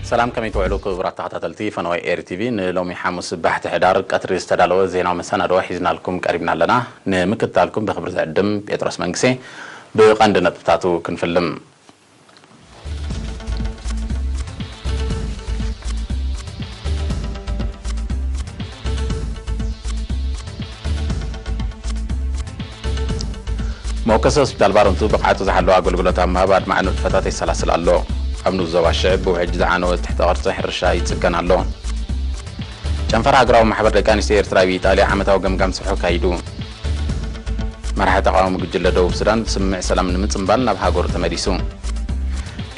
ሰላም፣ ከመይ ትውዕሉ ክቡራት ተኸታተልቲ ፈነወ ኤሪ ቲቪ? ንሎሚ ሓሙስ ባሕቲ ሕዳር ቀትሪ ዝተዳለወ ዜናዊ መሰናድኦ ሒዝናልኩም ቀሪብና ኣለና። ንምክትታልኩም ብኽብሪ ዝዕድም ጴጥሮስ መንግሴ። ብቐንዲ ነጥብታቱ ክንፍልም። መወከሲ ሆስፒታል ባረንቱ ብቕዓቱ ዝሓለወ ኣገልግሎት ኣብ ምሃብ ኣድማዒ ንጥፈታት የሰላስል ኣሎ። ኣብ ንኡስ ዞባ ሽዕብ ብውሕጅ ዝዓነወ ትሕተ ቅርጺ ሕርሻ ይጽገን ኣሎ። ጨንፈር ሃገራዊ ማሕበር ደቂ ኣንስትዮ ኤርትራ ኣብ ኢጣልያ ዓመታዊ ገምጋም ስርሑ ኣካይዱ። መራሒ ተቓዋሚ ጉጅለ ደቡብ ሱዳን ስምምዕ ሰላም ንምጽንባል ናብ ሃገሩ ተመሊሱ።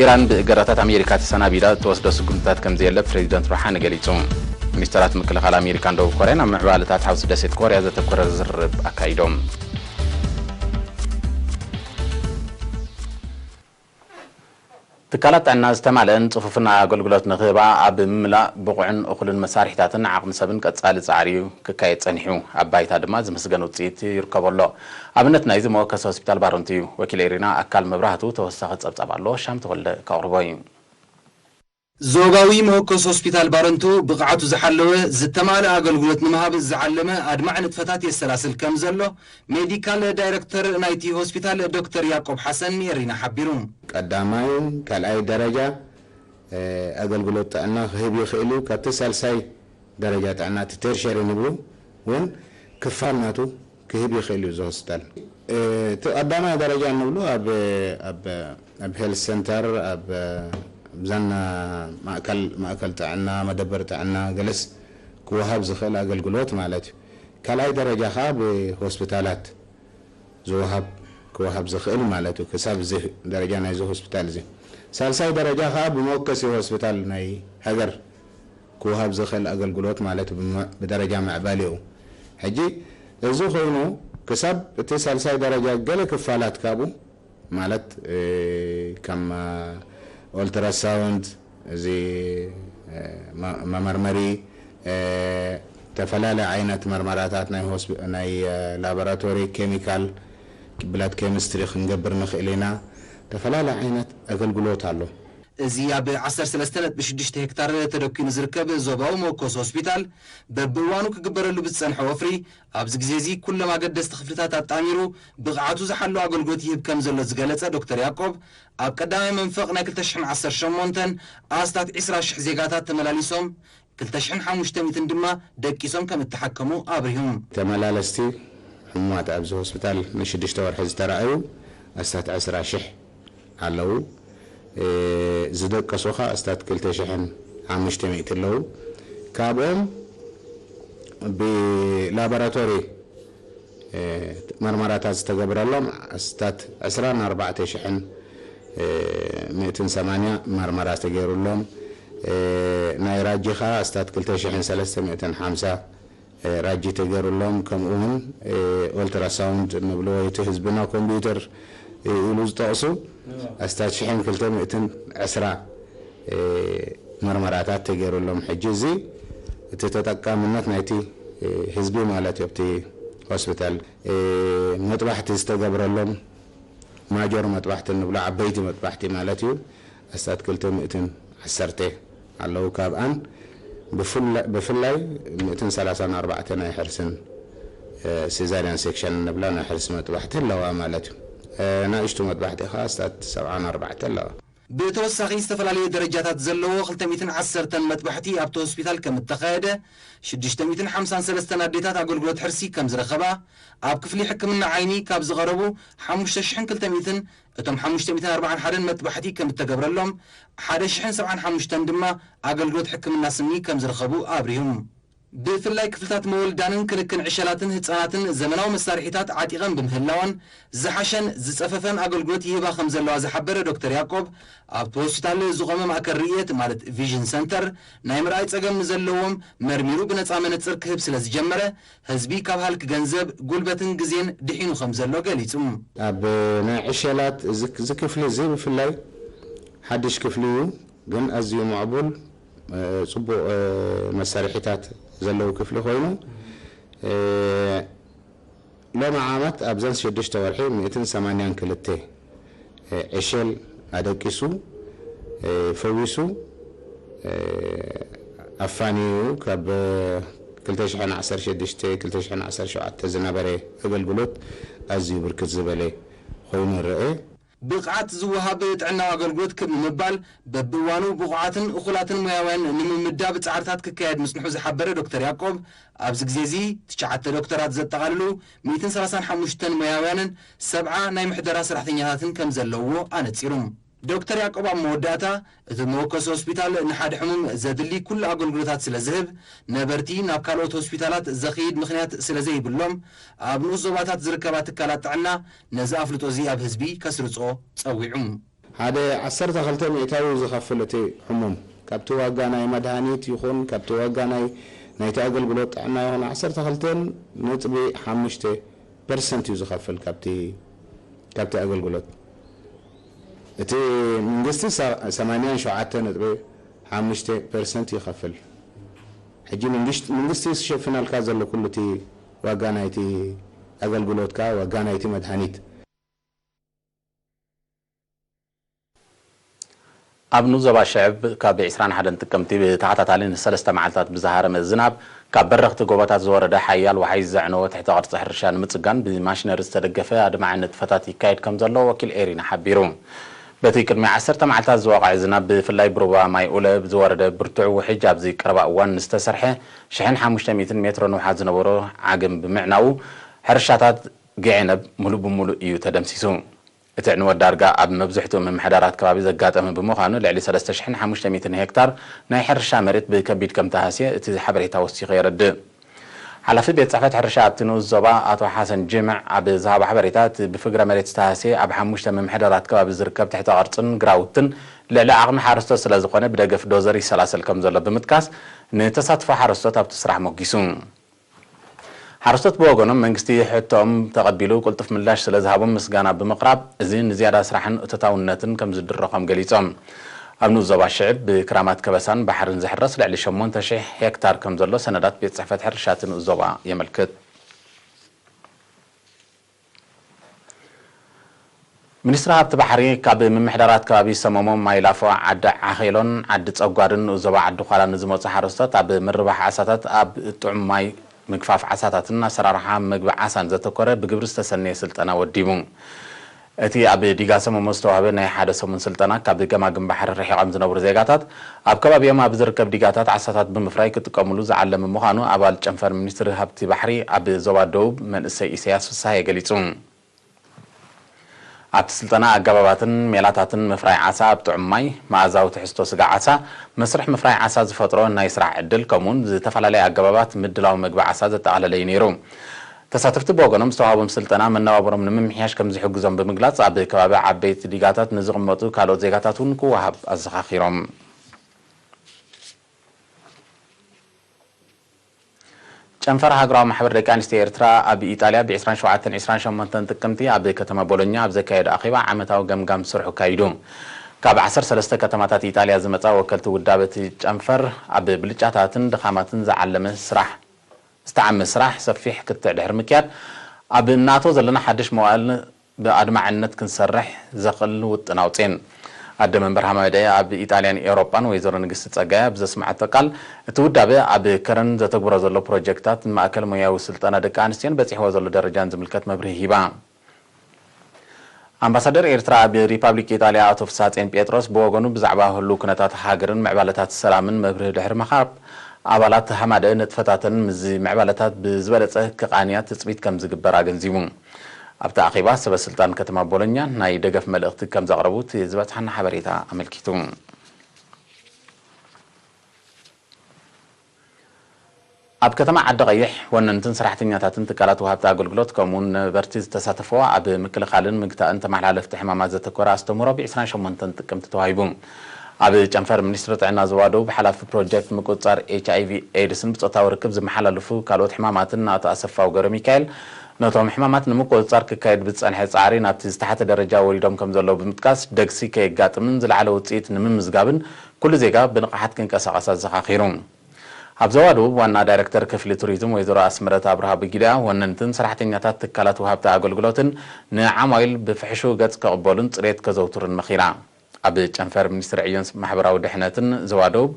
ኢራን ብእገዳታት ኣሜሪካ ተሰናቢዳ እትወስዶ ስጉምትታት ከም ዘየለ ፕሬዚደንት ሩሓኒ ገሊጹ። ሚኒስተራት ምክልኻል ኣሜሪካን ደቡብ ኮርያን ኣብ ምዕባለታት ሓውሲ ደሴት ኮርያ ዘተኮረ ዝርርብ ኣካይዶም። ትካላት ጥዕና ዝተማልአን ጽፉፍን ኣገልግሎት ንክህባ ኣብ ምምላእ ብቑዕን እኹልን መሳርሒታትን ዓቕሚ ሰብን ቀጻሊ ጻዕሪ እዩ ክካየድ ጸኒሑ። ኣብ ባይታ ድማ ዝምስገን ውጽኢት ይርከቦ ኣሎ። ኣብነት ናይዚ መወከሲ ሆስፒታል ባረንቱ እዩ። ወኪል ኤሪና ኣካል መብራህቱ ተወሳኺ ጸብጻብ ኣሎ፣ ሻም ተወልደ ከቕርቦ እዩ። ዞባዊ መወከሲ ሆስፒታል ባረንቱ ብቕዓቱ ዝሓለወ ዝተማልአ ኣገልግሎት ንምሃብ ዝዓለመ ኣድማዒ ንጥፈታት የሰላስል ከም ዘሎ ሜዲካል ዳይረክተር ናይቲ ሆስፒታል ዶክተር ያቆብ ሓሰን ንኤሪና ሓቢሩ። ቀዳማይ፣ ካልኣይ ደረጃ፣ እ፣ ኣገልግሎት ጥዕና ክህብ ይኽእል እዩ። ካብቲ ሳልሳይ ደረጃ ጥዕና፣ እቲ ቴርሸሪ ንብሉ እውን ክፋል ናቱ ክህብ ይኽእል እዩ እዚ ሆስፒታል። እ፣ እቲ ቀዳማይ ደረጃ እንብሉ ኣብ፣ ኣብ፣ ኣብ ሄልት ሰንተር፣ ኣብ፣ ኣብዘን ማእከል፣ ማእከል ጥዕና፣ መደበር ጥዕና ገለስ ክወሃብ ዝኽእል ኣገልግሎት ማለት እዩ። ካልኣይ ደረጃ ኸዓ ብሆስፒታላት ዝወሃብ፣ ክወሃብ ዝኽእል ማለት እዩ፣ ክሳብ እዚ ደረጃ ናይዚ ሆስፒታል እዚ። ሳልሳይ ደረጃ ኸዓ ብመወከሲ ሆስፒታል ናይ ሃገር ክወሃብ ዝኽእል ኣገልግሎት ማለት እዩ፣ ብመ-፣ ብደረጃ ምዕባሌኡ። ሕጂ እዚ ኮይኑ ክሳብ እቲ ሳልሳይ ደረጃ ገለ ክፋላት ካብኡ ማለት፣ እ፣ ከም፣ እ፣ ኦልትራሳውንድ፣ እዚ፣ እ፣ መ-፣ መመርመሪ፣ እ፣ ተፈላለየ ዓይነት መርመራታት ናይ ሆስፒ-፣ ናይ፣ እ፣ ላቦራቶሪ፣ ኬሚካል፣ ብላድ ኬሚስትሪ ክንገብር ንኽእል ኢና። ተፈላለየ ዓይነት ኣገልግሎት ኣሎ። እዚ ኣብ ዓሰርተ ሰለስተ ነጥቢ ሽዱሽተ ሄክታር ተደኲኑ ዝርከብ ዞባዊ መወከሲ ሆስፒታል፣ በብእዋኑ ክግበረሉ ብዝጸንሐ ወፍሪ፣ ኣብዚ ግዜ እዚ ኩሎም ኣገደስቲ ክፍልታት ኣጣሚሩ ብቕዓቱ ዝሓለወ ኣገልግሎት ይህብ ከም ዘሎ ዝገለጸ ዶክተር ያቆብ፣ ኣብ ቀዳማይ መንፈቕ ናይ ክልተ ሽሕን ዓሰርተ ሸሞንተን ኣስታት ዕስራ ሽሕ ዜጋታት ተመላሊሶም፣ ክልተ ሽሕን ሓሙሽተ ሚእትን ድማ ደቂሶም ከም እተሓከሙ ኣብሪሁ። ተመላለስቲ ሕሙማት ኣብዚ ሆስፒታል ንሽዱሽተ ወርሒ ዝተረኣዩ ኣስታት ዕስራ ሽሕ ኣለዉ። እ፣ ዝደቀሱ ኸኣ ኣስታት ክልተ ሽሕን ሓሙሽተ ሚእቲ ኣለዉ። ካብኦም ብላቦራቶሪ፣ እ፣ መርመራታት ዝተገበረሎም ኣስታት ዕስራን ኣርባዕተ ሽሕን፣ እ፣ ሚእትን ሰማንያ መርመራ ተገይሩሎም። እ፣ ናይ ራጂ ኸኣ ኣስታት ክልተ ሽሕን ሰለስተ ሚእትን ሓምሳ እ፣ ራጂ ተገይሩሎም፣ ከምኡ እውን፣ እ፣ ኦልትራሳውንድ እንብሎ ወይ እቲ ህዝብና ኮምፒውተር፣ እ፣ ኢሉ ዝጠቕሱ ኣስታት ሽሕን ክልተ ሚእትን ዕስራ፣ እ፣ መርመራታት ተገይሩሎም። ሕጂ እዚ እቲ ተጠቃምነት ናይቲ፣ እ፣ ህዝቢ ማለት እዩ። ኣብቲ ሆስፒታል፣ እ፣ መጥባሕቲ ዝተገብረሎም፣ ማጆር መጥባሕቲ እንብሎ ዓበይቲ መጥባሕቲ ማለት እዩ። ኣስታት ክልተ ሚእትን ዓሰርተ ኣለዉ። ካብኣን ብፍላ-፣ ብፍላይ ሚእትን ሰላሳን ኣርባዕተ ናይ ሕርስን፣ እ፣ ሲዛርያን ሴክሽን እንብላ ናይ ሕርሲ መጥባሕቲ ኣለዋ ማለት እዩ። እ፣ ናእሽቱ መጥባሕቲ ኸዓ ኣስታት ሰብዓን ኣርባዕተ ኣለዋ። ብተወሳኺ ዝተፈላለዩ ደረጃታት ዘለዎ ክልተ ሚእትን ዓሰርተን መጥባሕቲ ኣብቲ ሆስፒታል ከም እተኻየደ፣ ሽዱሽተ ሚእትን ሓምሳን ሰለስተን ኣዴታት ኣገልግሎት ሕርሲ ከም ዝረኸባ፣ ኣብ ክፍሊ ሕክምና ዓይኒ ካብ ዝቐረቡ ሓሙሽተ ሽሕን ክልተ ሚእትን፣ እቶም ሓሙሽተ ሚእትን ኣርባዓን ሓደን መጥባሕቲ ከም እተገብረሎም፣ ሓደ ሽሕን ሰብዓን ሓሙሽተን ድማ ኣገልግሎት ሕክምና ስኒ ከም ዝረኸቡ ኣብሪሁ። ብፍላይ ክፍልታት መወልዳንን ክንክን ዕሸላትን ህጻናትን ዘመናዊ መሳርሒታት ዓጢቐን ብምህላወን፣ ዝሓሸን ዝጸፈፈን ኣገልግሎት ይህባ ከም ዘለዋ ዝሓበረ ዶክተር ያቆብ፣ ኣብቲ ሆስፒታል ዝቖመ ማእከል ርእየት ማለት ቪዥን ሰንተር፣ ናይ ምርኣይ ጸገም ንዘለዎም መርሚሩ ብነጻ መነጽር ክህብ ስለ ዝጀመረ፣ ህዝቢ ካብ ሃልኪ ገንዘብ፣ ጉልበትን ግዜን ድሒኑ ከም ዘሎ ገሊጹ። ኣብ ናይ ዕሸላት እዚ፣ እዚ ክፍሊ እዚ ብፍላይ ሓድሽ ክፍሊ እዩ፣ ግን ኣዝዩ ምዕቡል፣ እ፣ ጽቡቕ፣ እ፣ መሳርሒታት ዘለዉ ክፍሊ ኮይኑ፣ እ፣ ሎሚ ዓመት ኣብዘን ሽዱሽተ ወርሒ ሚእትን ሰማንያን ክልተ፣ እ፣ ዕሸል ኣደቂሱ፣ እ፣ ፈዊሱ፣ ኣፋንዩ ካብ ክልተ ሽሕን ዓሰርተ ሽዱሽተ ክልተ ሽሕን ዓሰርተ ሸውዓተ ዝነበረ ኣገልግሎት ኣዝዩ ብርክት ዝበለ ኮይኑ ይረአ። ብቕዓት ዝወሃብ ጥዕናዊ ኣገልግሎት ክብ ንምባል በብእዋኑ ብቑዓትን እኹላትን ሞያውያን ንምምዳብ ጻዕርታት ክካየድ ምጽንሑ ዝሓበረ ዶክተር ያዕቆብ፣ ኣብዚ ግዜ እዚ ትሽዓተ ዶክተራት ዘጠቓልሉ ሚእትን ሰላሳን ሓሙሽተን ሞያውያንን ሰብዓ ናይ ምሕደራ ሰራሕተኛታትን ከም ዘለውዎ ኣነጺሩ። ዶክተር ያዕቆብ ኣብ መወዳእታ፣ እቲ መወከሲ ሆስፒታል ንሓደ ሕሙም ዘድሊ ኩሉ ኣገልግሎታት ስለ ዝህብ፣ ነበርቲ ናብ ካልኦት ሆስፒታላት ዘኽይድ ምኽንያት ስለ ዘይብሎም፣ ኣብ ንኡስ ዞባታት ዝርከባ ትካላት ጥዕና ነዚ ኣፍልጦ እዚ ኣብ ህዝቢ ከስርጾ ጸዊዑ። ሓደ ዓሰርተ ክልተ ሚእታዊ ዝኸፍል እቲ ሕሙም፣ ካብቲ ዋጋ ናይ መድሃኒት ይኹን ካብቲ ዋጋ ናይ፣ ናይቲ ኣገልግሎት ጥዕና ይኹን፣ ዓሰርተ ክልተ ነጥቢ ሓሙሽተ ፐርሰንት እዩ ዝኸፍል ካብቲ፣ ካብቲ ኣገልግሎት። እቲ መንግስቲ ሰ-፣ ሰማንያን ሸውዓተ ነጥቢ ሓሙሽተ ፐርሰንት ይኸፍል። ሕጂ መንግስት-፣ መንግስቲ ዝሸፍነልካ ዘሎ ኩሉ እቲ ዋጋ ናይቲ ኣገልግሎትካ፣ ዋጋ ናይቲ መድሃኒት። ኣብ ንኡስ ዞባ ሽዕብ ካብ ዕስራን ሓደን ጥቅምቲ ብተኸታታሊ ንሰለስተ መዓልታት ብዝሃረመ ዝናብ፣ ካብ በረኽቲ ጎቦታት ዝወረደ ሓያል ወሓይዝ ዘዕነወ ትሕተ ቅርጺ ሕርሻ ንምጽጋን ብማሽነሪ ዝተደገፈ ኣድማዒ ንጥፈታት ይካየድ ከም ዘሎ ወኪል ኤሪና ሓቢሩ። በቲ ቅድሚ ዓሰርተ መዓልታት ዝወቕዐ ዝናብ፣ ብፍላይ ብሩባ ማይ ኡለ ዝወረደ ብርቱዕ ውሕጅ፣ ኣብዚ ቀረባ እዋን ንዝተሰርሐ ሽሕን ሓሙሽተ ሚእትን ሜትሮ ንውሓት ዝነበሮ ዓግም ብምዕናዉ፣ ሕርሻታት ግዔነብ ሙሉእ ብሙሉእ እዩ ተደምሲሱ። እቲ ዕንወት ዳርጋ ኣብ መብዝሕትኡ ምምሕዳራት ከባቢ ዘጋጠመ ብምዃኑ፣ ልዕሊ ሰለስተ ሽሕን ሓሙሽተ ሚእትን ሄክታር ናይ ሕርሻ መሬት ብከቢድ ከም ተሃስየ እቲ ሓበሬታ ወሲኹ የረድእ። ሓላፊ ቤት ጽሕፈት ሕርሻ ኣብቲ ንኡስ ዞባ ኣቶ ሓሰን ጅምዕ ኣብ ዝሃቦ ሓበሬታ፣ እቲ ብፍግረ መሬት ዝተሃስየ ኣብ ሓሙሽተ ምምሕዳራት ከባቢ ዝርከብ ትሕተ ቅርጽን ግራውትን ልዕሊ ዓቕሚ ሓረስቶት ስለ ዝኾነ፣ ብደገፍ ዶዘር ይሰላሰል ከም ዘሎ ብምጥቃስ፣ ንተሳትፎ ሓረስቶት ኣብቲ ስራሕ ሞጊሱ። ሓረስቶት ብወገኖም፣ መንግስቲ ሕቶኦም ተቐቢሉ ቅልጡፍ ምላሽ ስለ ዝሃቦም ምስጋና ብምቕራብ፣ እዚ ንዝያዳ ስራሕን እቶታውነትን ከም ዝድርኾም ገሊጾም። ኣብ ንኡስ ዞባ ሽዕብ ብክራማት ከበሳን ባሕርን ዝሕረስ ልዕሊ ሸሞንተ ሽሕ ሄክታር ከም ዘሎ ሰነዳት ቤት ጽሕፈት ሕርሻ እቲ ንኡስ ዞባ የመልክት። ሚኒስትሪ ሃብቲ ባሕሪ፣ ካብ ምምሕዳራት ከባቢ ሰመሞ፣ ማይላፎ፣ ዓዲ ዓኼሎን ዓዲ ጸጓድን ንኡስ ዞባ ዓዲ ዃላን ንዝመጹ ሓረስቶት፣ ኣብ ምርባሕ ዓሳታት፣ ኣብ ጥዑም ማይ ምግፋፍ ዓሳታትን ኣሰራርሓ መግቢ ዓሳን ዘተኮረ ብግብሪ ዝተሰነየ ስልጠና ወዲቡ። እቲ ኣብ ዲጋ ሰመሞ ዝተዋህበ ናይ ሓደ ሰሙን ስልጠና፣ ካብ ገማግም ባሕሪ ርሒቖም ዝነብሩ ዜጋታት፣ ኣብ ከባቢኦም ኣብ ዝርከብ ዲጋታት ዓሳታት ብምፍራይ ክጥቀሙሉ ዝዓለመ ምዃኑ ኣባል ጨንፈር ሚኒስትሪ ሃብቲ ባሕሪ ኣብ ዞባ ደቡብ መንእሰይ ኢሳያስ ፍስሃየ ገሊጹ። ኣብቲ ስልጠና፣ ኣገባባትን ሜላታትን ምፍራይ ዓሳ ኣብ ጥዑም ማይ፣ መኣዛዊ ትሕዝቶ ስጋ ዓሳ፣ መስርሕ ምፍራይ ዓሳ ዝፈጥሮ ናይ ስራሕ ዕድል፣ ከምኡውን ዝተፈላለየ ኣገባባት ምድላው መግቢ ዓሳ ዘጠቓለለ እዩ ነይሩ። ተሳተፍቲ ብወገኖም፣ ዝተዋህቦም ስልጠና መነባብሮም ንምምሕያሽ ከም ዝሕግዞም ብምግላጽ፣ ኣብ ከባቢ ዓበይቲ ዲጋታት ንዝቕመጡ ካልኦት ዜጋታት እውን ክወሃብ ኣዘኻኺሮም። ጨንፈር ሃገራዊ ማሕበር ደቂ ኣንስትዮ ኤርትራ ኣብ ኢጣልያ፣ ብ ዕስራን ሸውዓተን ዕስራን ሸሞንተን ጥቅምቲ ኣብ ከተማ ቦሎኛ ኣብ ዘካየዶ ኣኼባ፣ ዓመታዊ ገምጋም ስርሑ ኣካይዱ። ካብ ዓሰርተ ሰለስተ ከተማታት ኢጣልያ ዝመጻ ወከልቲ ውዳበ እቲ ጨንፈር፣ ኣብ ብልጫታትን ድኻማትን ዝዓለመ ስራሕ፣ ዝተዓመ ስራሕ ሰፊሕ ክትዕ ድሕሪ ምክያድ፣ ኣብ እንኣትዎ ዘለና ሓድሽ መዋእል ብኣድማዕነት ክንሰርሕ ዘኽእል ውጥን ኣውጺኤን። ኣደ መንበር ሃማደኤ ኣብ ኢጣልያን ኤውሮጳን ወይዘሮ ንግስቲ ጸጋይ ኣብ ዘስምዓቶ ቃል፣ እቲ ውዳበ ኣብ ከረን ዘተግብሮ ዘሎ ፕሮጀክታት ንማእከል ሞያዊ ስልጠና ደቂ ኣንስትዮን በጺሕዎ ዘሎ ደረጃን ዝምልከት መብርሂ ሂባ። ኣምባሳደር ኤርትራ ኣብ ሪፓብሊክ ኢጣልያ ኣቶ ፍስሃጼን ጴጥሮስ ብወገኑ፣ ብዛዕባ ህሉው ኩነታት ሃገርን ምዕባለታት ሰላምን መብርሂ ድሕሪ ምሃብ፣ ኣባላት ሃማደኤ ንጥፈታተን ምስዚ ምዕባለታት ብዝበለጸ ክቓንያ ትጽቢት ከም ዝግበር ኣገንዚቡ። ኣብቲ ኣኼባ፣ ሰበ ስልጣን ከተማ ቦሎኛ ናይ ደገፍ መልእኽቲ ከም ዘቕረቡ እቲ ዝበጽሓና ሓበሬታ ኣመልኪቱ። ኣብ ከተማ ዓዲ ቀይሕ፣ ወነንትን ሰራሕተኛታትን ትካላት ወሃብቲ ኣገልግሎት፣ ከምኡውን ነበርቲ ዝተሳተፍዎ ኣብ ምክልኻልን ምግታእን ተመሓላለፍቲ ሕማማት ዘተኮረ ኣስተምህሮ፣ ብ ዕስራን ሸሞንተን ጥቅምቲ ተዋሂቡ። ኣብ ጨንፈር ሚኒስትሪ ጥዕና ዞባ ደቡብ፣ ሓላፊ ፕሮጀክት ምቁጽጻር ኤች ኣይ ቪ ኤድስን ብጾታዊ ርክብ ዝመሓላለፉ ካልኦት ሕማማትን ኣቶ ኣሰፋው ገብረ ሚካኤል፣ ነቶም ሕማማት ንምቁጽጻር ክካየድ ብዝጸንሐ ጻዕሪ ናብቲ ዝተሓተ ደረጃ ወሪዶም ከም ዘለዉ ብምጥቃስ፣ ደግሲ ከየጋጥምን ዝለዓለ ውጽኢት ንምምዝጋብን ኩሉ ዜጋ ብንቕሓት ክንቀሳቐስ ኣዘኻኺሩ። ኣብ ዞባ ደቡብ ዋና ዳይረክተር ክፍሊ ቱሪዝም ወይዘሮ ኣስመረት ኣብርሃ ብጊዳ፣ ወነንትን ሰራሕተኛታት ትካላት ወሃብቲ ኣገልግሎትን ንዓማዊል ብፍሕሹው ገጽ ክቕበሉን ጽሬት ከዘውትሩን መኺራ። ኣብ ጨንፈር ሚኒስትሪ ዕዮን ማሕበራዊ ድሕነትን ዞባ ደቡብ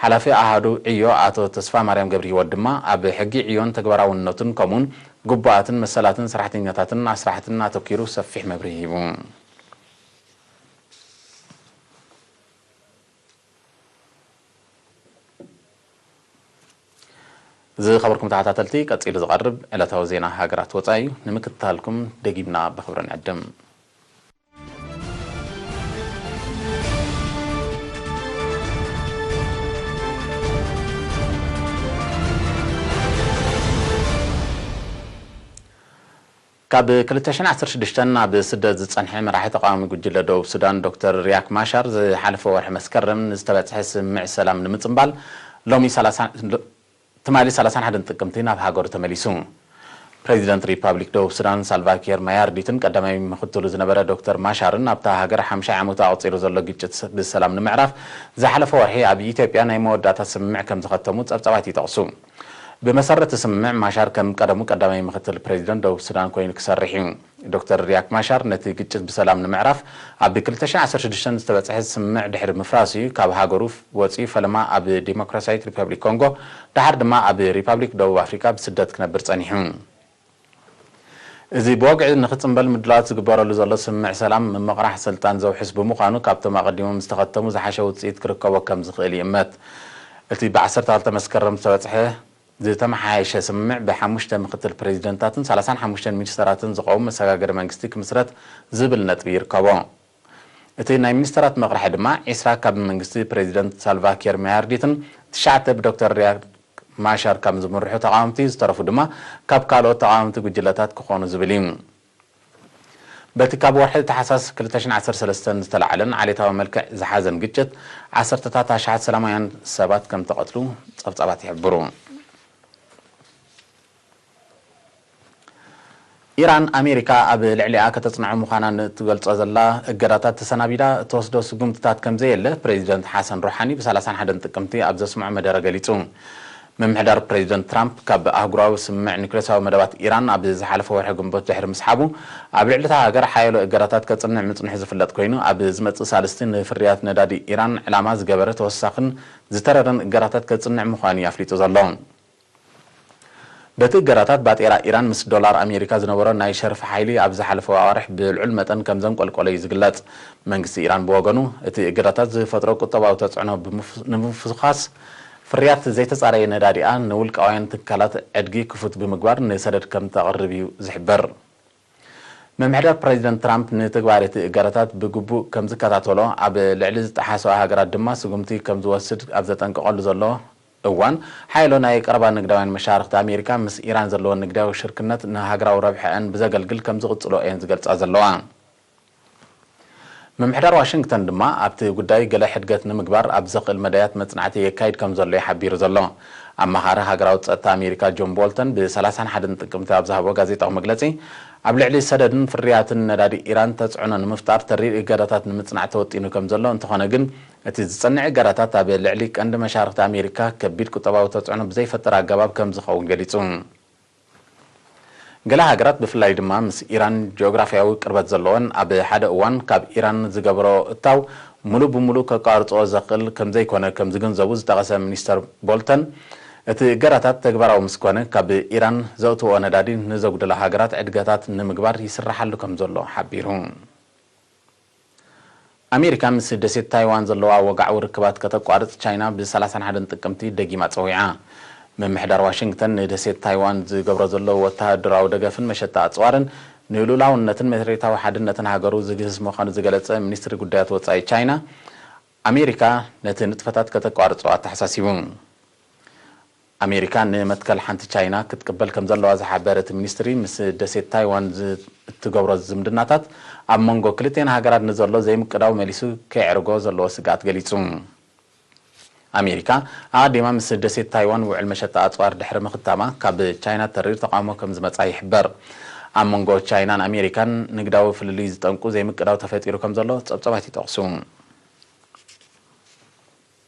ሓላፊ ኣሃዱ ዕዮ ኣቶ ተስፋማርያም ገብረሂወት ድማ ኣብ ሕጊ ዕዮን ተግባራውነቱን ከምኡውን ግቡኣትን መሰላትን ሰራሕተኛታትን ኣስራሕትን ኣተኲሩ ሰፊሕ መብርሂ ሂቡ። ዝኸበርኩም ተኸታተልቲ፣ ቀጺሉ ዝቐርብ ዕለታዊ ዜና ሃገራት ወጻኢ እዩ። ንምክትታልኩም ደጊምና ብኽብሪ ንዕድም። ካብ ክልተ ሽሕን ዓሰርተ ሽዱሽተን ኣብ ስደት ዝጸንሐ መራሒ ተቓዋሚ ጉጅለ ደቡብ ሱዳን ዶክተር ሪያክ ማሻር ዝሓለፈ ወርሒ መስከረም ንዝተበጽሐ ስምምዕ ሰላም ንምጽንባል ሎሚ ሰላሳ ትማሊ ሰላሳን ሓደን ጥቅምቲ ናብ ሃገሩ ተመሊሱ። ፕሬዚደንት ሪፓብሊክ ደቡብ ሱዳን ሳልቫኪር ማያርዲትን ቀዳማይ ምክትሉ ዝነበረ ዶክተር ማሻርን ኣብታ ሃገር ሓምሻይ ዓመቱ ኣቑጺሩ ዘሎ ግጭት ብሰላም ንምዕራፍ ዝሓለፈ ወርሒ ኣብ ኢትዮጵያ ናይ መወዳእታ ስምምዕ ከም ዝኸተሙ ጸብጻባት ይጠቕሱ። ብመሰረት ስምምዕ ማሻር ከም ቀደሙ ቀዳማይ ምክትል ፕሬዚደንት ደቡብ ሱዳን ኮይኑ ክሰርሕ እዩ። ዶክተር ሪያክ ማሻር ነቲ ግጭት ብሰላም ንምዕራፍ ኣብ ክልተ ሽሕን ዓሰርተ ሽዱሽተን ዝተበጽሐ ስምምዕ ድሕሪ ምፍራሱ እዩ ካብ ሃገሩ ወጺኡ ፈለማ ኣብ ዲሞክራሲያዊት ሪፐብሊክ ኮንጎ ደሓር ድማ ኣብ ሪፐብሊክ ደቡብ ኣፍሪቃ ብስደት ክነብር ጸኒሑ። እዚ ብወግዒ ንኽጽንበል ምድላዋት ዝግበረሉ ዘሎ ስምምዕ ሰላም ምምቕራሕ ስልጣን ዘውሕስ ብምዃኑ ካብቶም ኣቐዲሞም ዝተኸተሙ ዝሓሸ ውጽኢት ክርከቦ ከም ዝኽእል ይእመት። እቲ ብዓሰርተ ክልተ መስከረም ዝተበጽሐ ዝተመሓየሸ ስምምዕ ብሓሙሽተ ምክትል ፕሬዚደንታትን ሰላሳን ሓሙሽተን ሚኒስተራትን ዝቐውም መሰጋገሪ መንግስቲ ክምስረት ዝብል ነጥቢ ይርከቦ። እቲ ናይ ሚኒስተራት መቕርሒ ድማ ዒስራ ካብ መንግስቲ ፕሬዚደንት ሳልቫኪር ማያርዲትን ትሽዓተ ብዶክተር ሪያክ ማሻር ካብ ዝምርሑ ተቓወምቲ ዝተረፉ ድማ ካብ ካልኦት ተቓወምቲ ጉጅለታት ክኾኑ ዝብል እዩ። በቲ ካብ ወርሒ ታሕሳስ ክልተ ሽሕን ዓሰርተ ሰለስተን ዝተላዕለን ዓሌታዊ መልክዕ ዝሓዘን ግጭት ዓሰርተታት ኣሽሓት ሰላማውያን ሰባት ከም ተቐትሉ ጸብጻባት ይሕብሩ። ኢራን ኣሜሪካ ኣብ ልዕሊኣ ከተጽንዖ ምዃና ንእትገልጾ ዘላ እገዳታት ተሰናቢዳ እትወስዶ ስጉምትታት ከም ዘየለ ፕሬዚደንት ሓሰን ሮሓኒ ብ ሰላሳን ሓደን ጥቅምቲ ኣብ ዘስምዖ መደረ ገሊጹ። ምምሕዳር ፕሬዚደንት ትራምፕ ካብ ኣህጉራዊ ስምምዕ ኒውክሌሳዊ መደባት ኢራን ኣብ ዝሓለፈ ወርሒ ግንቦት ድሕሪ ምስሓቡ ኣብ ልዕሊ እታ ሃገር ሓያሎ እገዳታት ከጽንዕ ምጽንሑ ዝፍለጥ ኮይኑ ኣብ ዝመጽእ ሳልስቲ ንፍርያት ነዳዲ ኢራን ዕላማ ዝገበረ ተወሳኽን ዝተረረን እገዳታት ከጽንዕ ምዃኑ እዩ ኣፍሊጡ ዘሎ። በቲ እገዳታት ባጤራ ኢራን ምስ ዶላር ኣሜሪካ ዝነበሮ ናይ ሸርፊ ሓይሊ ኣብ ዝሓለፈ ኣዋርሕ ብልዑል መጠን ከም ዘንቆልቆለ እዩ ዝግለጽ። መንግስቲ ኢራን ብወገኑ እቲ እገዳታት ዝፈጥሮ ቁጠባዊ ተጽዕኖ ብምፍ- ንምፍኻስ ፍርያት ዘይተጻረየ ነዳዲኣ ንውልቃውያን ትካላት ዕድጊ ክፉት ብምግባር ንሰደድ ከም ተቕርብ እዩ ዝሕበር። ምምሕዳር ፕሬዚደንት ትራምፕ ንትግባር እቲ እገዳታት ብግቡእ ከም ዝከታተሎ ኣብ ልዕሊ ዝጠሓሰዋ ሃገራት ድማ ስጉምቲ ከም ዝወስድ ኣብ ዘጠንቀቐሉ ዘሎ እዋን ሓይሎ ናይ ቀረባ ንግዳውያን መሻርክቲ ኣሜሪካ ምስ ኢራን ዘለወን ንግዳዊ ሽርክነት ንሃገራዊ ረብሐአን ብዘገልግል ከም ዝቕጽሎ እየን ዝገልጻ ዘለዋ። ምምሕዳር ዋሽንግተን ድማ ኣብቲ ጉዳይ ገለ ሕድገት ንምግባር ኣብ ዘኽእል መዳያት መጽናዕቲ የካይድ ከም ዘሎ እዩ ሓቢሩ ዘሎ። ኣማኻሪ ሃገራዊ ጸጥታ ኣሜሪካ ጆን ቦልተን ብ ሰላሳን ሓደን ጥቅምቲ ኣብ ዝሃቦ ጋዜጣዊ መግለጺ ኣብ ልዕሊ ሰደድን ፍርያትን ነዳዲ ኢራን ተጽዕኖ ንምፍጣር ተሪር እገዳታት ንምጽናዕ ተወጢኑ ከም ዘሎ እንተኾነ ግን እቲ ዝጸንዕ እገዳታት ኣብ ልዕሊ ቀንዲ መሻርክቲ ኣሜሪካ ከቢድ ቁጠባዊ ተጽዕኖ ብዘይፈጥር ኣገባብ ከም ዝኸውን ገሊጹ። ገለ ሃገራት ብፍላይ ድማ ምስ ኢራን ጂኦግራፍያዊ ቅርበት ዘለወን ኣብ ሓደ እዋን ካብ ኢራን ዝገብሮ እታው ሙሉ ብሙሉ ከቋርጽኦ ዘኽእል ከም ዘይኮነ ከም ዝግንዘቡ ዝጠቐሰ ሚኒስተር ቦልተን እቲ እገዳታት ተግባራዊ ምስ ኮነ ካብ ኢራን ዘእትዎ ነዳዲ ንዘጉደላ ሃገራት ዕድገታት ንምግባር ይስራሓሉ ከም ዘሎ ሓቢሩ። ኣሜሪካ ምስ ደሴት ታይዋን ዘለዋ ወግዓዊ ርክባት ከተቋርጽ ቻይና ብ ሰላሳን ሓደን ጥቅምቲ ደጊማ ጸዊዓ። ምምሕዳር ዋሽንግተን ንደሴት ታይዋን ዝገብሮ ዘሎ ወተሃደራዊ ደገፍን መሸጣ ኣጽዋርን ንልኡላውነትን መሬታዊ ሓድነትን ሃገሩ ዝግህስ ምዃኑ ዝገለጸ ሚኒስትሪ ጉዳያት ወጻኢ ቻይና ኣሜሪካ ነቲ ንጥፈታት ከተቋርጾ ኣተሓሳሲቡ። ኣሜሪካ ንመትከል ሓንቲ ቻይና ክትቅበል ከም ዘለዋ ዝሓበረ እቲ ሚኒስትሪ ምስ ደሴት ታይዋን እትገብሮ ዝምድናታት ኣብ መንጎ ክልቲኤን ሃገራት ንዘሎ ዘይምቅዳው መሊሱ ከየዕርጎ ዘለዎ ስግኣት ገሊጹ። ኣሜሪካ ኣቐዲማ ምስ ደሴት ታይዋን ውዕል መሸጣ ኣጽዋር ድሕሪ ምኽታማ ካብ ቻይና ተሪር ተቓውሞ ከም ዝመጻ ይሕበር። ኣብ መንጎ ቻይናን ኣሜሪካን ንግዳዊ ፍልልይ ዝጠንቁ ዘይምቅዳው ተፈጢሩ ከም ዘሎ ጸብጸባት ይጠቕሱ።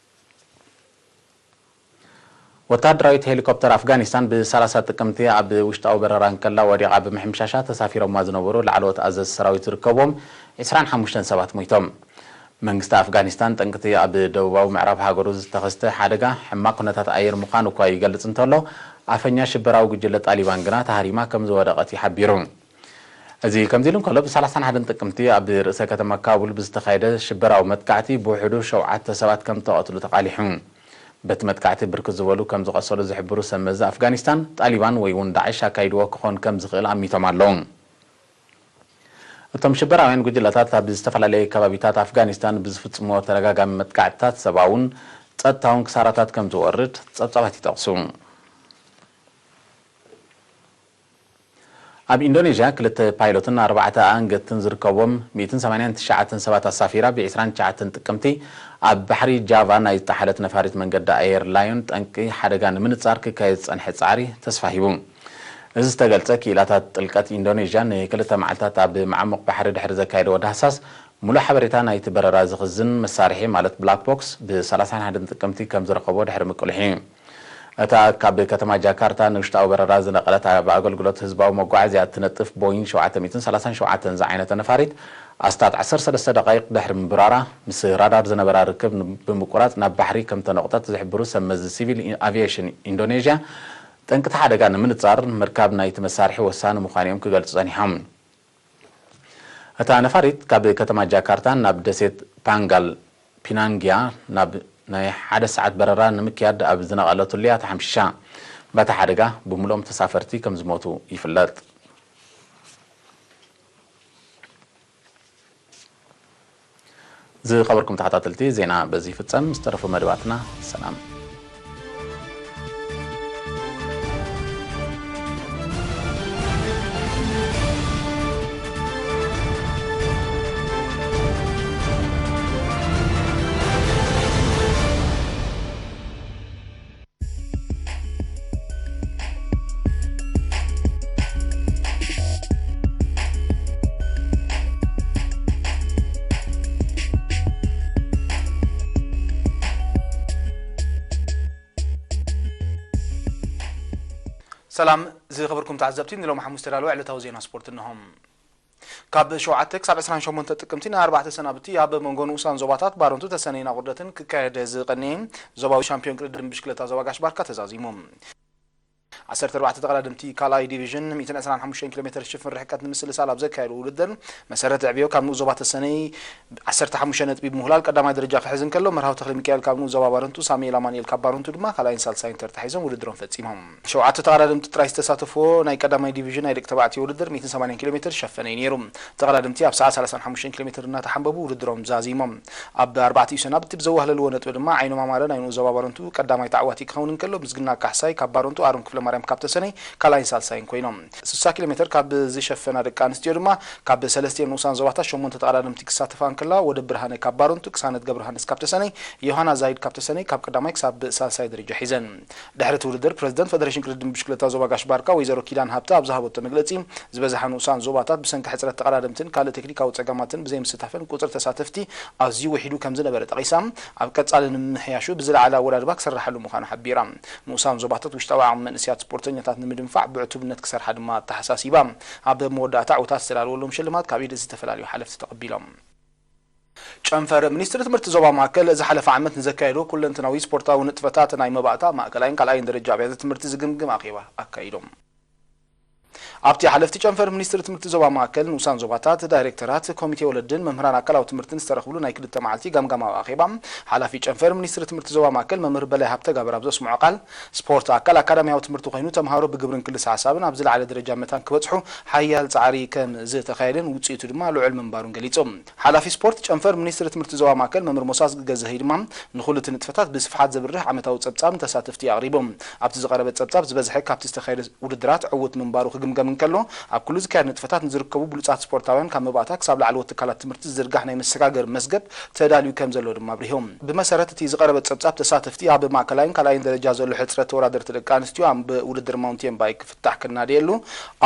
ወተሃደራዊት ሄሊኮፕተር ኣፍጋኒስታን ብ ሰላሳ ጥቅምቲ ኣብ ውሽጣዊ በረራ እንከላ ወዲቓ ብምሕምሻሻ ተሳፊሮማ ዝነበሩ ላዕለዎት ኣዘዝቲ ሰራዊት ዝርከብዎም ዕስራን ሓሙሽተን ሰባት ሞይቶም። መንግስቲ ኣፍጋኒስታን ጠንቅቲ ኣብ ደቡባዊ ምዕራብ ሃገሩ ዝተኸስተ ሓደጋ ሕማቕ ኩነታት ኣየር ምዃኑ እኳ ይገልጽ እንተሎ፣ ኣፈኛ ሽበራዊ ጉጅለ ጣሊባን ግና ተሃሪማ ከም ዝወደቐት እዩ ሓቢሩ። እዚ ከምዚ ኢሉ እንከሎ፣ ብ ሰላሳን ሓደን ጥቅምቲ ኣብ ርእሰ ከተማ ካቡል ብዝተኻየደ ሽበራዊ መጥቃዕቲ ብውሕዱ ሸውዓተ ሰባት ከም ተቐትሉ ተቓሊሑ። በቲ መጥቃዕቲ ብርክት ዝበሉ ከም ዝቐሰሉ ዝሕብሩ ሰብ መዚ ኣፍጋኒስታን፣ ጣሊባን ወይ እውን ዳዕሽ ኣካይድዎ ክኾን ከም ዝኽእል ኣሚቶም ኣለዉ። እቶም ሽበራውያን ጉጅለታት ኣብ ዝተፈላለየ ከባቢታት ኣፍጋኒስታን ብዝፍጽምዎ ተደጋጋሚ መጥቃዕትታት ሰብኣውን ጸጥታውን ክሳራታት ከም ዝወርድ ጸብጻባት ይጠቕሱ። ኣብ ኢንዶኔዥያ ክልተ ፓይሎትን ኣርባዕተ ኣንገትን ዝርከቦም ሚእትን ሰማንያን ትሽዓተን ሰባት ኣሳፊራ ብ ዕስራን ትሽዓተን ጥቅምቲ ኣብ ባሕሪ ጃቫ ናይ ዝጠሓለት ነፋሪት መንገዲ ኣየር ላዮን ጠንቂ ሓደጋ ንምንጻር ክካየድ ዝጸንሐ ጻዕሪ ተስፋ ሂቡ። እዚ ዝተገልጸ፣ ክኢላታት ጥልቀት ኢንዶኔዥያ ንክልተ መዓልታት ኣብ መዓሙቕ ባሕሪ ድሕሪ ዘካየድዎ ዳህሳስ፣ ሙሉእ ሓበሬታ ናይቲ በረራ ዝኽዝን መሳርሒ፣ ማለት ብላክ ቦክስ፣ ብ ሰላሳን ሓደን ጥቅምቲ ከም ዝረኸቦ ድሕሪ ምቅልሑ እዩ። እታ ካብ ከተማ ጃካርታ ንውሽጣዊ በረራ ዝነቐለት፣ ኣብ ኣገልግሎት ህዝባዊ መጓዓዝያ እትነጥፍ ቦይንግ ሸውዓተ ሚእትን ሰላሳን ሸውዓተን ዝዓይነተ ነፋሪት፣ ኣስታት ዓሰርተ ሰለስተ ደቓይቕ ድሕሪ ምብራራ፣ ምስ ራዳር ዝነበራ ርክብ ን-፣ ብምቁራጽ ናብ ባሕሪ ከም ተነቑጠት ዝሕብሩ ሰብ መዚ ሲቪል ኣቪየሽን ኢንዶኔዥያ፣ ጠንቅቲ ሓደጋ ንምንጻር ምርካብ ናይቲ መሳርሒ ወሳኒ ምዃኑ እዮም ክገልጹ ጸኒሖም። እታ ነፋሪት ካብ ከተማ ጃካርታ ናብ ደሴት ፓንጋል ፒናንግያ ናብ ናይ ሓደ ሰዓት በረራ ንምክያድ ኣብ ዝነቐለትሉ እያ ተሓምሺሻ። በቲ ሓደጋ ብምልኦም ተሳፈርቲ ከም ዝሞቱ ይፍለጥ። ዝኸበርኩም ተኸታተልቲ፣ ዜና በዚ ይፍጸም። ዝተረፉ መደባትና ሰላም። ሰላም ዝኸበርኩም ተዓዘብቲ፣ ንሎም ሓሙስ ተዳለወ ዕለታዊ ዜና ስፖርት እንሆም። ካብ ሸውዓተ ክሳብ ዕስራን ሸሞንተ ጥቅምቲ ንኣርባዕተ ሰናብቲ ኣብ መንጎ ንኡሳን ዞባታት ባረንቱ፣ ተሰነይን ኣቑርደትን ክካየድ ዝቐነየ ዞባዊ ሻምፒዮን ቅድድም ብሽክለታ ዞባ ጋሽ ባርካ ተዛዚሙ። ዓሰርተ ኣርባዕተ ተቐዳደምቲ ካልኣይ ዲቪዥን ሚእትን ዕስራን ሓሙሽተን ኪሎ ሜትር ሽፍን ርሕቀት ንምስልሳል ኣብ ዘካየዱ ውድድር፣ መሰረት ዕብዮ ካብ ንኡስ ዞባ ተሰነይ ዓሰርተ ሓሙሽተ ነጥቢ ብምሁላል ቀዳማይ ደረጃ ክሕዝ እንከሎ፣ መርሃዊ ተኽለ ሚካኤል ካብ ንኡስ ዞባ ባረንቱ፣ ሳሙኤል ኣማኑኤል ካብ ባረንቱ ድማ ካልኣይን ሳልሳይን ተርታ ሒዞም ውድድሮም ፈጺሞም። ሸውዓተ ተቐዳደምቲ ጥራይ ዝተሳተፍዎ ናይ ቀዳማይ ዲቪዥን ናይ ደቂ ተባዕትዮ ውድድር ሚእትን ሰማንያን ኪሎ ሜትር ዝሸፈነ እዩ ነይሩ። ተቐዳደምቲ ኣብ ሰዓት ሰላሳን ሓሙሽተን ኪሎ ሜትር እናተሓንበቡ ውድድሮም ዛዚሞም። ኣብ ኣርባዕቲኡ ሰናብቲ ብዘዋህለልዎ ነጥቢ ድማ ዓይኖም ኣማረ ናይ ንኡስ ዞባ ባረንቱ ቀዳማይ ተዓዋቲ ክኸውን እንከሎ፣ ምስግና ካሕሳይ ካብ ባረንቱ፣ ኣሮን ክፍለማርያም ካብ ተሰነይ ካልኣይን ሳልሳይን ኮይኖም። ስሳ ኪሎ ሜትር ካብ ዝሸፈና ደቂ ኣንስትዮ ድማ ካብ ሰለስቲኤን ንኡሳን ዞባታት ሸሞንተ ተቐዳደምቲ ክሳተፋ እንከለዋ፣ ወደ ብርሃነ ካብ ባረንቱ፣ ቅሳነት ገብረሃንስ ካብ ተሰነይ፣ ዮሃና ዛይድ ካብ ተሰነይ ካብ ቀዳማይ ክሳብ ሳልሳይ ደረጃ ሒዘን። ድሕሪ እቲ ውድድር፣ ፕረዚደንት ፈደሬሽን ቅድድም ብሽክለታ ዞባ ጋሽ ባርካ ወይዘሮ ኪዳን ሃብተ ኣብ ዝሃበቶ መግለጺ፣ ዝበዝሓ ንኡሳን ዞባታት ብሰንኪ ሕጽረት ተቐዳደምትን ካልእ ቴክኒካዊ ጸገማትን ብዘይምስታፈን ቁጽሪ ተሳተፍቲ ኣዝዩ ውሒዱ ከም ዝነበረ ጠቒሳ፣ ኣብ ቀጻሊ ንምምሕያሹ ብዝለዓለ ኣወዳድባ ክስርሓሉ ምዃኑ ሓቢራ። ንኡሳን ዞባታት ውሽጣዊ ዓቕሚ መንእሰያት ስፖርተኛታት ንምድንፋዕ ብዕቱብነት ክሰርሓ ድማ ኣተሓሳሲባ። ኣብ መወዳእታ ዕውታት ዝተዳለወሎም ሽልማት ካብ ኢድ ዝተፈላለዩ ሓለፍቲ ተቐቢሎም። ጨንፈር ሚኒስትሪ ትምህርቲ ዞባ ማእከል ዝሓለፈ ዓመት ንዘካየዶ ኩለንትናዊ ስፖርታዊ ንጥፈታት ናይ መባእታ ማእከላይን ካልኣይን ደረጃ ኣብያተ ትምህርቲ ዝግምግም ኣኼባ ኣካይዶም። ኣብቲ ሓለፍቲ ጨንፈር ሚኒስትሪ ትምህርቲ ዞባ ማእከል፣ ንኡሳን ዞባታት፣ ዳይሬክተራት፣ ኮሚቴ ወለድን መምህራን ኣካላዊ ትምህርትን ዝተረኽብሉ ናይ ክልተ መዓልቲ ገምጋማዊ ኣኼባ፣ ሓላፊ ጨንፈር ሚኒስትሪ ትምህርቲ ዞባ ማእከል መምህር በላይ ሃብተጋብር ኣብ ዘስምዖ ቃል፣ ስፖርት ኣካል ኣካዳሚያዊ ትምህርቲ ኮይኑ፣ ተምሃሮ ብግብርን ክልሰ ሓሳብን ኣብ ዝለዓለ ደረጃ መታን ክበጽሑ ሓያል ጻዕሪ ከም ዝተኻየደን ውጽኢቱ ድማ ልዑል ምንባሩን ገሊጹ። ሓላፊ ስፖርት ጨንፈር ሚኒስትሪ ትምህርቲ ዞባ ማእከል መምህር ሞሳስ ገዘሀይ ድማ ንኹሉ እቲ ንጥፈታት ብስፍሓት ዘብርህ ዓመታዊ ጸብጻብ ንተሳተፍቲ ኣቕሪቡ። ኣብቲ ዝቐረበ ጸብጻብ ዝበዝሐ ካብቲ ዝተኻየደ ውድድራት ዕዉት ምንባሩ ክግምገም እንከሎ፣ ኣብ ኩሉ ዝካየድ ንጥፈታት ንዝርከቡ ብሉጻት ስፖርታውያን ካብ መባእታ ክሳብ ላዕለዎት ትካላት ትምህርቲ ዝዝርጋሕ ናይ መሰጋገሪ መዝገብ ተዳልዩ ከም ዘሎ ድማ ኣብሪሆም። ብመሰረት እቲ ዝቐረበ ጸብጻብ፣ ተሳተፍቲ ኣብ ማእከላይን ካልኣይን ደረጃ ዘሎ ሕጽረት ተወዳደርቲ ደቂ ኣንስትዮ ኣብ ውድድር ማውንቴን ባይክ ክፍታሕ ክናደየሉ፣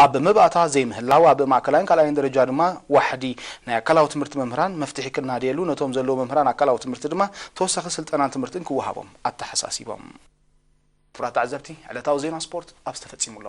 ኣብ መባእታ ዘይምህላው፣ ኣብ ማእከላይን ካልኣይን ደረጃ ድማ ዋሕዲ ናይ ኣካላዊ ትምህርቲ መምህራን መፍትሒ ክናደየሉ፣ ነቶም ዘለዉ መምህራን ኣካላዊ ትምህርቲ ድማ ተወሳኺ ስልጠናን ትምህርትን ክወሃቦም ኣተሓሳሲቦም። ክቡራት ተዓዘብቲ፣ ዕለታዊ ዜና ስፖርት ኣብዚ ተፈጺሙ ኣሎ።